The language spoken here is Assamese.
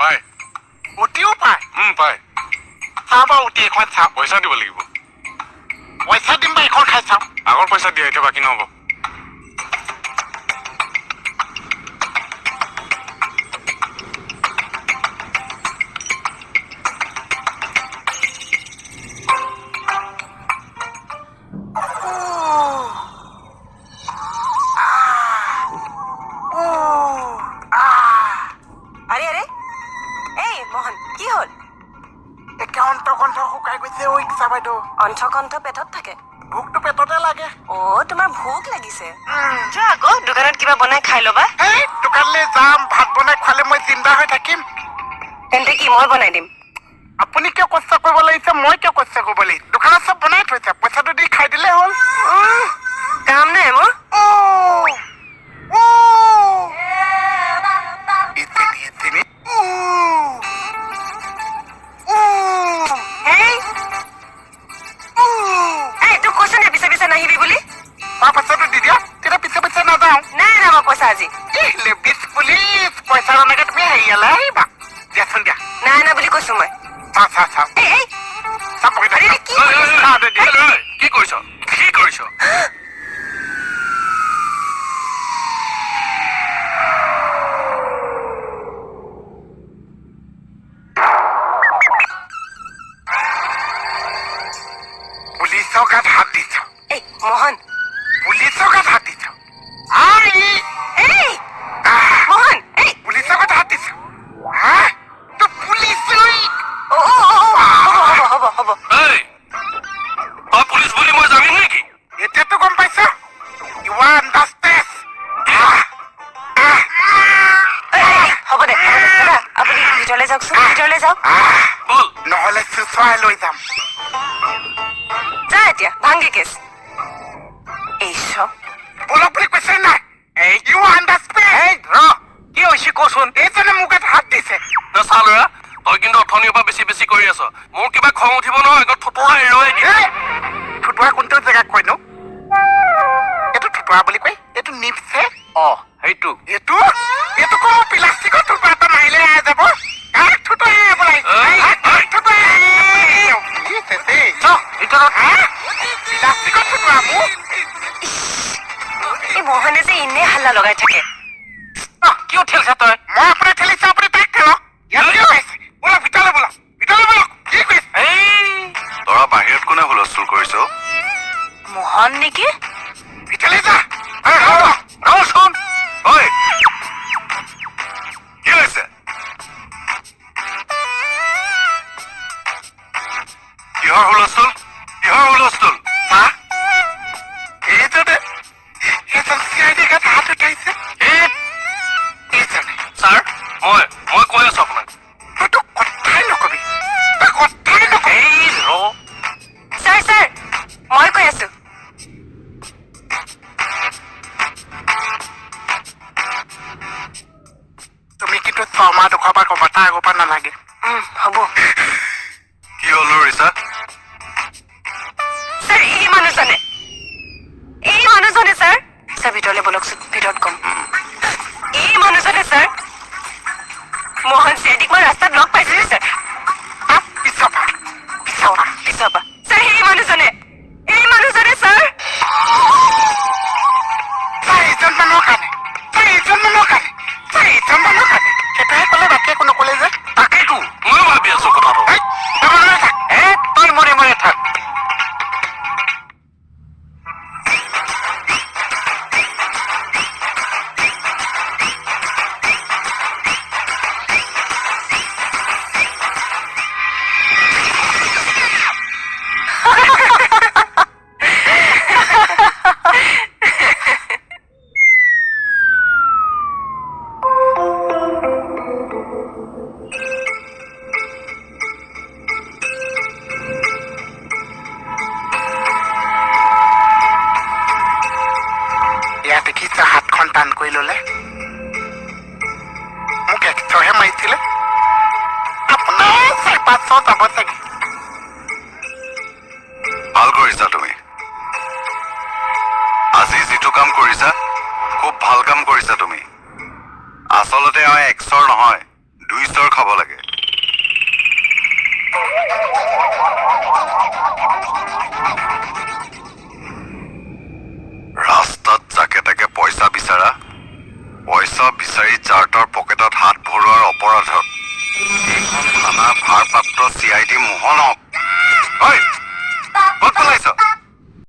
পায়। উটিও পায়? পায়। চাওঁ বাৰু, উটি এখন চাওঁ। পইচা দিব লাগিব। পইচা দিম বাৰু, এখন খাই চাওঁ। আগৰ পইচা দিয়া, এতিয়া বাকী নহ'ব। আৰে আৰে, এই মোহন, কি হ'ল? একে অন্তকণ্ঠ শুকাই গৈছে ঐ ইচ্ছা বাইদেউ। অণ্ঠকণ্ঠ পেটত থাকে। ভোকটো পেটতে লাগে। অ, তোমাৰ ভোক লাগিছে? যোৱা আকৌ দোকানত কিবা বনাই খাই ল'বা। এই দোকানলৈ যাম, ভাত বনাই খোৱালে মই জিন্দা হৈ থাকিম। তেন্তে কি মই বনাই দিম? আপুনি কিয় কষ্ট কৰিব লাগিছে? মই কিয় কষ্ট কৰিব লাগিছে? দোকানত চব বনাই থৈছে, পইচাটো দি খাই দিলে হ'ল। কাম নাই মোৰ। উ, উ। ইজনী, ইজনী। উ, উ, হেই। উ। এই, তোক কৈছো নে পিছে পিছে নাহিবি বুলি? মই পইচাটো দি দিয়া, তেতিয়া পিছে পিছে নাযাওঁ। নাই নাই, মই পইচা আজি। ইহ, লেডিজ পুলিচ, পইচা নালাগে, তুমি হেৰিয়ালৈ আহিবা। দিয়াচোন, দিয়া। নাই নাই বুলি কৈছো মই। চাওঁ, চাওঁ, চাওঁ। এই এই। চাওঁ, পকেটত। আৰে, কি কৰি আছ? চাওঁ, দে, দিয়া। কি কৰিছ? কি কৰিছ? পুলিচৰ গাত হাত দিছ? এই মোহন। পুলিচৰ গাত হাত দিছ? I. এই। আহ, মোহন, এই। পুলিচৰ গাত হাত দিছ হা? তো পুলিচ ঐ। অ অ অ, অ, হ'ব হ'ব হ'ব হ'ব। এই, তই পুলিচ বুলি মই জানিম নেকি? এতিয়াতো গম পাইছ, ইউ আৰ আণ্ডাৰষ্টেণ্ড। এই, এই, এই, হ'ব দে, হ'ব দে। দাদা, আপুনি ভিতৰলৈ যাওকচোন, ভিতৰলৈ যাওক। বল। নহ'লে চুচৰাই লৈ যাম। যা এতিয়া, ভাংগে কেছ এই চব। বলক বুলি কৈছে নাই? You understand. এই ৰ, কি হৈছে কচোন? এইজনে মোৰ গাত হাত দিছে। চা ল'ৰা, তই কিন্তু অথনিৰ পৰা বেছি বেছি কৰি আছ। মোৰ কিবা খং উঠিব নহয়, আগত থুতুৰা এৰুৱাই দিয়ে। এই, থুতুৱা কোনটো জেগাত কয়নো? এইটো থুতুৱা বুলি কয়? এইটো নিপছে। অ, সেইটো। এইটো কো প্লাষ্টিকৰ থুতুৱা এটা মাৰিলে আহি যাব। কাক থুতুৱা এৰাব লাগিছে? এই, কাক থুতুৱা এৰাব লাগিছে? দেই। ভিতৰত। হা? প্লাষ্টিকৰ থুতুৱা মোক? এই মোহনে যে এনেই হাল্লা লগাই থাকে। কিয় ঠেলছা তই? মই আপোনাক ঠেলিছো? আপুনি তাক ঠেলক। ইয়াত কিয় আহিছে? ব'লক ভিতৰলৈ, ব'লক ভিতৰলৈ, ব'লক। কি কৰিছে? এই। তৰা, বাহিৰত কোনে হুলস্থুল কৰিছ? মোহন নেকি? ভিতৰলৈ যা। এই, ৰ, ৰচোন। ঐ, কি হৈছে? কিহৰ হুলস্থুল? কিহৰ হুলস্থুল? হা, এইজনে, এইজন চিআইডি গাত হাত উঠাইছে। এই। এইজনে। ছাৰ, মই কৈ আছো আপোনাক। তইতো কথাই নকবি, তই কথাই নকবি। এই ৰ। ছাৰ, ছাৰ, মই কৈ আছো। তুমি কিন্তু 6 মাহ দুখৰ পৰা ক'বা, তাৰ আগৰ পৰা নালাগে। হ'ব। কি হ'ল অ' ৰিচা? ছাৰ, এই মানুহজনে, এই মানুহজনে। ছাৰ, ছাৰ, ভিতৰলৈ ব'লকচোন, ভিতৰত কম। এই মানুহজনে ছাৰ, মোহন চিআইডিক মই ৰাস্তাত লগ পাইছিলো ছাৰ। আহ, পিছৰ পৰা, পিছৰ পৰা। পিছৰ পৰা ছাৰ, সেই মানুহজনে, এই মানুহজনে ছাৰ। ছাৰ, এইজন মানুহৰ কাৰণে ছাৰ, এইজন মানুহৰ কাৰণে ছাৰ, এইজন মানুহৰ কাৰণে। সেইটোহে ক'লে, বাকী একো নক'লে যে। তাকেইতো ময়ো ভাবি আছো কথাটো। এই, তই মনে মনে থাক। এ, তই মনে মনে থাক। এয়া দেখিছা, হাতখন টান কৰি ল'লে। মোক একচৰহে মাৰিছিলে, আপোনাৰ 4-5শ যাব চাগে। ভাল কৰিছা তুমি। আজি যিটো কাম কৰিছা, খুব ভাল কাম কৰিছা তুমি। আচলতে মই 1 চৰ নহয়, 2 চৰ খাব লাগে। বেচাৰা। পইচা বিচাৰি যাৰ তাৰ পকেটত হাত ভৰোৱাৰ অপৰাধত এইখন থানাৰ ভাৰপ্ৰাপ্ত চি I D মোহনক। ঐ, ক'ত পেলাইছ?